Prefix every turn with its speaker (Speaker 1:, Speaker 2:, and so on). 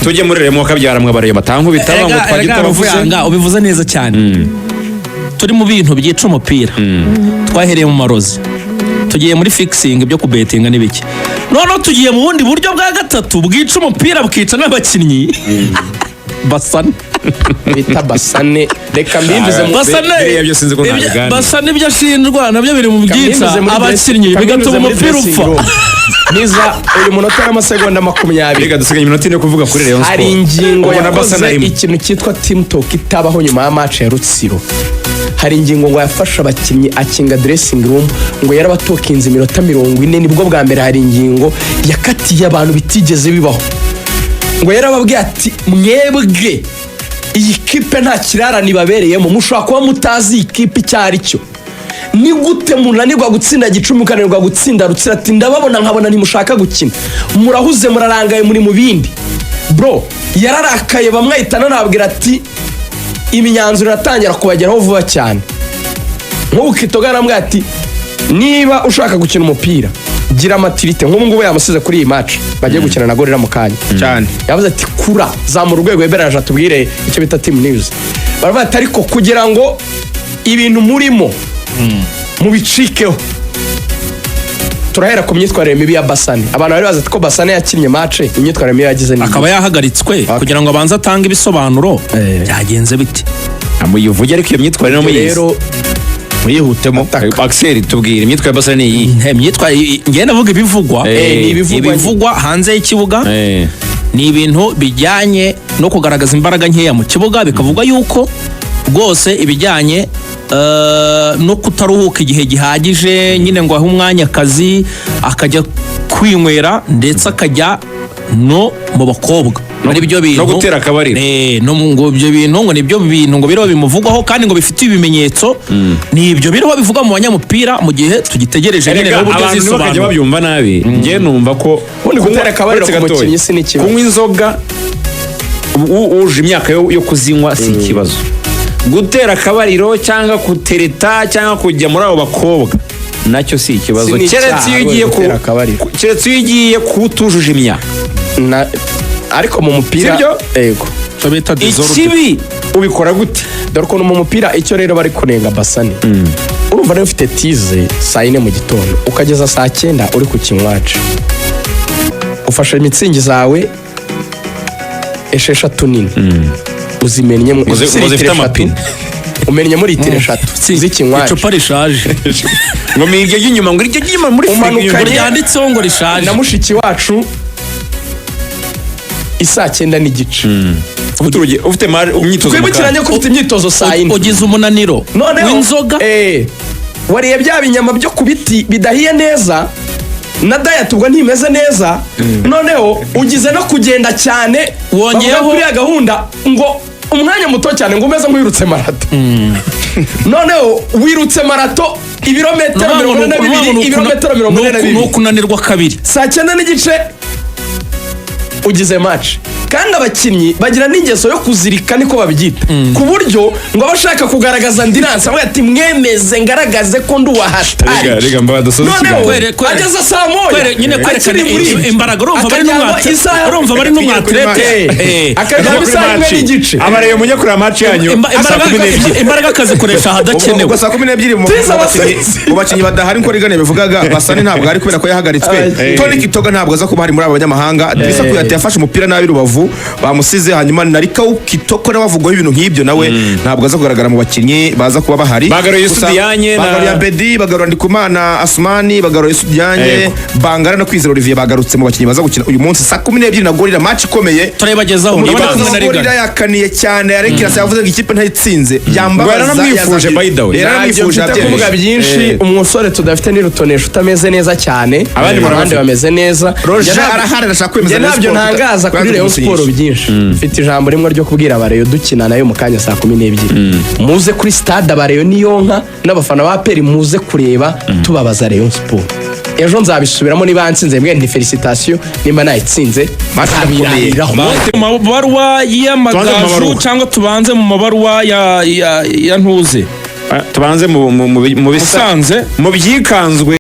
Speaker 1: Tujye muri remo kabyara mwabareye batankubita ngo
Speaker 2: Erega
Speaker 1: twagira
Speaker 2: erega
Speaker 1: utabavuze.
Speaker 2: Ruvuyanga, ubivuze neza cyane. Turi mu bintu byica umupira, twahereye mu marozi, tugiye muri fixing, byo kubetinga n'ibiki, noneho tugiye mu bundi buryo bwa gatatu bwica umupira, bukica n'abakinnyi basane.
Speaker 3: Bita Basane, reka mbinjize mu
Speaker 2: Basane.
Speaker 1: Biriya byo sinzi ko nabiganira.
Speaker 2: Basane ibyo ashinjwa nabyo biri mu byica
Speaker 3: Mbinjize muri
Speaker 2: abakinnyi,
Speaker 3: reka
Speaker 2: bigatuma
Speaker 3: mbinjize muri
Speaker 2: umupira
Speaker 3: dressing
Speaker 2: upfa.
Speaker 3: room. Niza uyu munota n'amasegonda 20.
Speaker 1: Reka dusigaye iminota 4 yo kuvuga kuri Rayon
Speaker 3: Hari
Speaker 1: Sport.
Speaker 3: ingingo
Speaker 1: Ubwo na Basane
Speaker 3: yakoze
Speaker 1: arimo.
Speaker 3: ikintu cyitwa team talk itabaho nyuma ya match ya Rutsiro. Hari ingingo ngo yafashe abakinnyi, akinga dressing room, ngo yarabatokinze iminota 40. Nibwo bwa mbere hari ingingo yakatiye abantu bitigeze bibaho. Ngo yarababwiye ati: "Mwebwe iyi kipe nta kirarane ibabereyemo, mushobora kuba mutazi iyi kipe icyo ari cyo. Ni gute munanirwa gutsinda Gicumbi, mukananirwa gutsinda Rutsiro?" Ati: "Ndababona nkabona ntimushaka gukina, murahuze, murarangaye, muri mu bindi." Bro, yararakaye, bamwe ahita ananabwira ati: "Imyanzuro iratangira kubageraho vuba cyane." Nk'ubu Kitoga yaramubwiye ati: "Niba ushaka gukina umupira, gira maturité." Nk'ubu ngubu yamusize kuri iyi match bagiye gukina na Gorilla mu kanya.
Speaker 4: Cyane.
Speaker 3: Yavuze ati: "Kura, zamura urwego." Yeberaje atubwire icyo bita team news. Baravuga ati: "Ariko kugira ngo ibintu murimo mubicikeho, turahera ku myitwarire mibi ya Basane." Abantu bari bazi ko Basane yakinnye match, imyitwarire mibi yagize ni
Speaker 2: Akaba yahagaritswe kugira ngo abanze atange ibisobanuro. Byagenze bite?
Speaker 1: Muyivuge ariko iyo myitwarire no muyizi.
Speaker 3: Rero
Speaker 4: Muyihutemo.
Speaker 1: Axel, tubwire imyitwarire ya Basane ni iyi.
Speaker 2: Imyitwarire, ngenda ndavuga ibivugwa.
Speaker 1: Ni
Speaker 3: ibivugwa.
Speaker 2: Ibivugwa hanze y'ikibuga ni ibintu bijyanye no kugaragaza imbaraga nkeya mu kibuga. Bikavugwa yuko rwose ibijyanye no kutaruhuka igihe gihagije nyine, ngo ahe umwanya akazi, akajya kwinywera, ndetse akajya no mu bakobwa, muri ibyo bintu
Speaker 1: No gutera akabariro.
Speaker 2: No ngo ibyo bintu, ngo nibyo bintu ngo biriho bimuvugwaho, kandi ngo bifitiye ibimenyetso. Ni ibyo biriho bivugwa mu banyamupira, mu gihe tugitegereje nyine
Speaker 1: Erega
Speaker 2: nabo uburyo
Speaker 1: abantu ntibakajya
Speaker 2: zisobanura.
Speaker 1: babyumva nabi. Njye numva ko
Speaker 3: Ubundi gutera akabariro
Speaker 1: uretse
Speaker 3: ku
Speaker 1: gatoya,
Speaker 3: mukinnyi si n'ikibazo.
Speaker 1: Kunywa inzoga wuje imyaka yo kuzinywa si ikibazo. Gutera akabariro cyangwa kutereta cyangwa kujya muri abo bakobwa nacyo si ikibazo.
Speaker 3: Si n'icyaha
Speaker 1: Keretse iyo ugiye ku
Speaker 3: gutera akabariro.
Speaker 1: Keretse iyo ugiye kutujuje imyaka.
Speaker 3: Ariko mu mupira
Speaker 1: Sibyo?
Speaker 3: Yego.
Speaker 2: Icyo bita disorder.
Speaker 1: Ikibi ubikora gute?
Speaker 3: Dore ukuntu mu mupira, icyo rero bari kunenga Basane, urumva niba ufite tize saa 4 mu gitondo ukageza saa 9 uri ku kinywaji, ufashe Mützig zawe 6 nini, uzimennyemo
Speaker 1: Ngo
Speaker 3: litiro
Speaker 1: zifite
Speaker 3: 3,
Speaker 1: amapine.
Speaker 3: umennyemo litiro 3 z'ikinywaji.
Speaker 2: Icupa rishaje.
Speaker 1: Ngo ni iryo ry'inyuma, ngo iryo ry'inyuma muri firigo
Speaker 3: Umanukanye-
Speaker 1: inyuma.
Speaker 2: Ryanditseho ngo rishaje.
Speaker 3: Na mushiki wacu isaa 9:30.
Speaker 1: Ufite ufite imyitozo mu
Speaker 3: Twibukiranye
Speaker 1: kanya.
Speaker 3: ko ufite imyitozo saa 4.
Speaker 2: Ugize umunaniro
Speaker 3: Noneho
Speaker 2: w'inzoga.
Speaker 3: Wariye bya binyama byo ku biti bidahiye neza, na diet ubwo ntimeze neza, noneho ugize no kugenda cyane.
Speaker 2: Wongeyeho-
Speaker 3: Bavuga kuri ya gahunda ngo umwanya muto cyane, ngo umeze nk'uwirutse marato. Noneho wirutse marato ibirometero 42, ibirometero mirongo ine na
Speaker 2: Ni
Speaker 3: bibiri.
Speaker 2: ukunanirwa kabiri.
Speaker 3: Saa 9:30 ugize match, kandi abakinnyi bagira n'ingeso yo kuzirika, niko babyita, ku buryo ngo aba ashaka kugaragaza endurance, avuga ati: "Mwemeze ngaragaze ko ndi uwahatari."
Speaker 1: Rega rega mbaga dusoze
Speaker 3: Noneho
Speaker 1: ikiganiro.
Speaker 3: ageze saa 1
Speaker 2: nyine kwerekana
Speaker 3: akiri muri ibyo.
Speaker 2: imbaraga, urumva bari
Speaker 3: Akaryama
Speaker 2: n'umwate
Speaker 3: isaha-
Speaker 2: urumva bari n'umwatirete.
Speaker 3: Akaryama isaha 1:30.
Speaker 1: Abareba, mujye kureba match yanyu saa 12.
Speaker 2: Imbaraga akazikoresha ahadakenewe.
Speaker 4: Ubwo saa 12
Speaker 3: Tiza
Speaker 4: mu bakinnyi badahari, nkuko Rigane bivugaga, Basane ntabwo ari kubera ko yahagaritswe. Tony Kitoga ntabwo aza kuba hari muri aba banyamahanga. Drissa Kouyaté yafashe umupira nabi Rubavu, bamusize. Hanyuma na Rikau Kitoko nawe avugwaho ibintu nk'ibyo, nawe ntabwo aza kugaragara mu bakinnyi baza kuba bahari.
Speaker 1: Bagaruye Youssou
Speaker 4: Gusa
Speaker 1: Diagne
Speaker 4: bagaruye Abedi, bagarura Ndikumana Asumani, bagaruye Youssou Diagne, Bangara na Kwizera Olivier bagarutse mu bakinnyi baza gukina uyu munsi saa 12 na Gorilla, match ikomeye.
Speaker 2: Turayibagezaho. Ndabona
Speaker 4: Umutoza
Speaker 2: kumwe na
Speaker 4: wa Gorilla
Speaker 2: Rigane.
Speaker 4: yakaniye cyane, arekera yavuze ngo ikipe ntayitsinze byambabaza.
Speaker 1: Ngo yaranamwifuje, by the way.
Speaker 3: Ntabyo
Speaker 4: Yaranamwifuje,
Speaker 3: mfite kuvuga
Speaker 4: yabyemeye.
Speaker 3: byinshi. Umusore tudafite n'irutonesha utameze neza cyane.
Speaker 1: Abandi
Speaker 3: Abandi
Speaker 1: murabafite.
Speaker 3: bameze neza.
Speaker 4: Roger
Speaker 3: Njye
Speaker 4: arahari, arashaka kwemeza
Speaker 3: njye
Speaker 4: Rayon
Speaker 3: ntabyo
Speaker 4: Sport
Speaker 3: ntangaza kuri
Speaker 4: kuko
Speaker 3: Rayon
Speaker 4: kumusinyisha.
Speaker 3: Sport byinshi. Mfite ijambo rimwe ryo kubwira abareyo dukina nayo mu kanya saa 12: muze kuri stade. Abareyo niyonka n'abafana ba APR, muze kureba tubabaza Rayon Sport. Ejo nzabisubiramo. Niba nsinze mbwe nti félicitations, nimba nayitsinze
Speaker 4: Match irakomeye.
Speaker 3: nzabirariraho.
Speaker 2: Mu mabaruwa
Speaker 1: Tubanze mu
Speaker 2: y'Amagaju
Speaker 1: mabaruwa.
Speaker 2: cyangwa tubanze mu mabaruwa ya ntuze?
Speaker 1: Ah, tubanze mu bisa
Speaker 2: Musanze.
Speaker 1: mu byikanzwe.